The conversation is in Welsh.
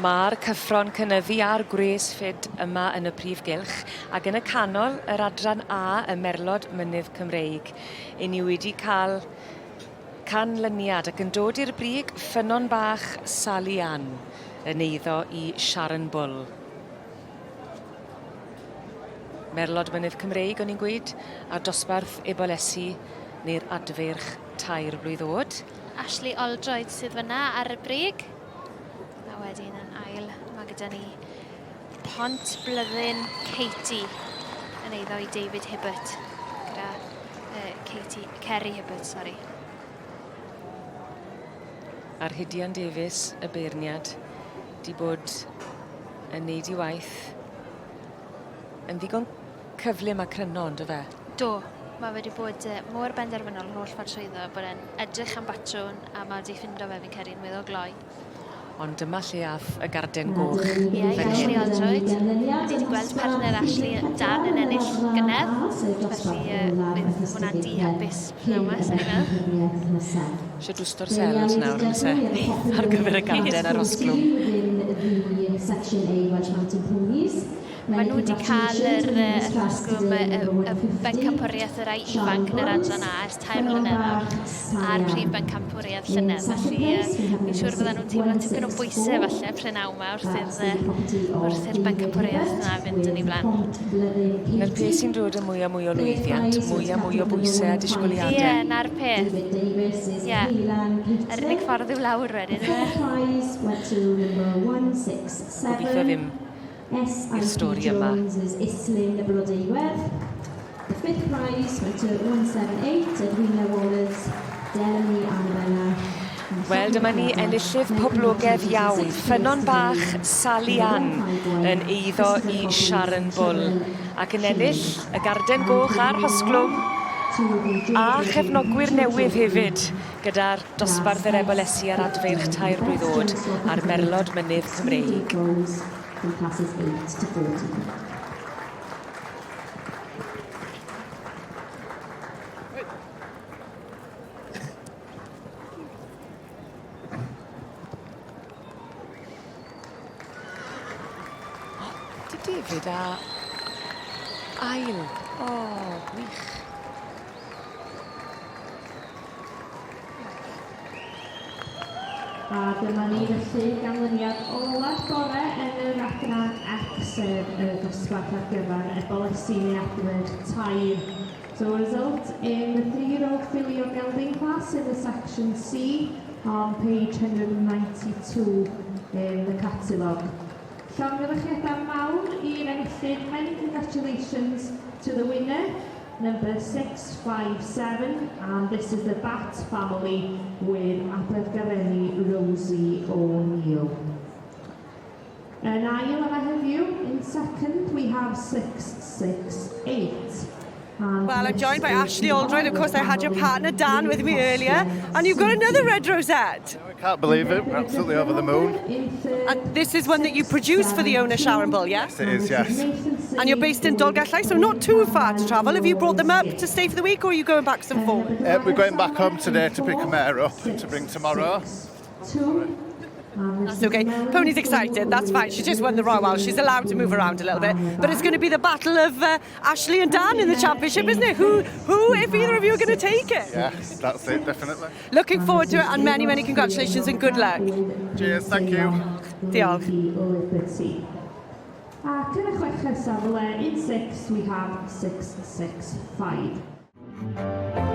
Mae'r cyffro'n cynyddu a'r gwres 'fyd yma yn y prif gylch, ac yn y canol, yr adran A, y Merlod Mynydd Cymreig. 'Yn ni wedi cael canlyniad ac yn dod i'r brig, Ffynnon Bach Sally Ann yn eiddo i Sharon Bull. Merlod Mynydd Cymreig, o'n i'n gweud, a dosbarth Ebolesi neu'r Adfeirch tair blwydd o'd. Ashley Oldroyd sydd fyna ar y brig. A wedyn yn ail, mae gyda ni Pont Blyddyn Katie yn eiddo i David Hibbert. Gyda uh, Katie, Kerry Hibbert, sori. A'r Rhydian Davies, y beirniad, di bod yn neud i waith yn ddigon cyflym a cryno, on'd yfe? Do, mae wedi bod mor benderfynol yr holl ffordd trwyddo bod e'n edrych am batrwn a mae wedi ffindo fe fi'n credu yn weddol gloi. Ond dyma lle ath y garden goch. Ie, i Ashley Oldroyd. Ni wedi gweld partner Ashley Dan yn ennill gynedd, felly uh, bydd hwnna'n di hapus pnawn yma, sa'n i'n meddwl. Eisiau dwsto'r seld nawr, yn se? Ar gyfer y garden a'r osglwm. Maen nhw wedi cael yr yy y rhosglwm y y y bencampwriaeth y rai ifanc yn yr adran A ers tair mlynedd nawr, a'r prif bencampwriaeth llynedd, felly yy fi'n siŵr fyddan nhw'n teimlo tipyn o bwysau falle prynhawn 'ma wrth i'r yy wrth i'r bencampwriaeth 'na fynd yn ei flaen. Na'r peth sy'n dod â mwy a mwy o lwyddiant, mwy a mwy o bwysau a disgwyliadau. Ie, 'na'r peth. Ie. Yr unig ffordd yw lawr wedyn yfe? Gobeithio ddim i'r stori yma. Wel, dyma ni enillydd poblogaidd iawn, Ffynnon Bach Sally Ann yn eiddo i Sharon Bull, ac yn ennill y Garden Goch a'r Rhosglwm, a chefnogwyr newydd hefyd, gyda'r dosbarth yr Ebolesi a'r Adfeirch tair blwydd oed a'r Merlod Mynydd Cymreig. from classes 8 to 14. Di David a ail. O, oh, gwych. A dyma ni felly ganlyniad olaf bore yn yr adran X, sef y dosbarth ar gyfer y bolisi neu adfer tair. So result in the three-year-old filly or gelding class in the section C on page 192 in the catalogue. Llongyfarchiadau mawr i'r enillydd. Many congratulations to the winner. Number 657 and this is the Bat family with Abergavenny Rosie O'Neill. Yn ail yma heddiw, in second we have 668. And well, I'm joined by Ashley Oldroyd. Of course, I had your partner Dan with me earlier, and you've got another red rosette. I can't believe it. We're absolutely over the moon. And this is one that you produce for the owner, Sharon Bull, yes? Yes, it is, yes. And you're based in Dolgellau, so not too far to travel. Have you brought them up to stay for the week, or are you going back some forward? Uh, we're going back home today to pick a mare up to bring tomorrow. That's okay. Pony's excited, that's fine. She just won the Royal Welsh. She's allowed to move around a little bit. But it's going to be the battle of uh, Ashley and Dan in the championship, isn't it? Who, who, if either of you are going to take it? Yes, that's it, definitely. Looking forward to it, and many, many congratulations and good luck. Cheers, thank you. Diolch. Ac yn y chweched safle, in 6, we have 665.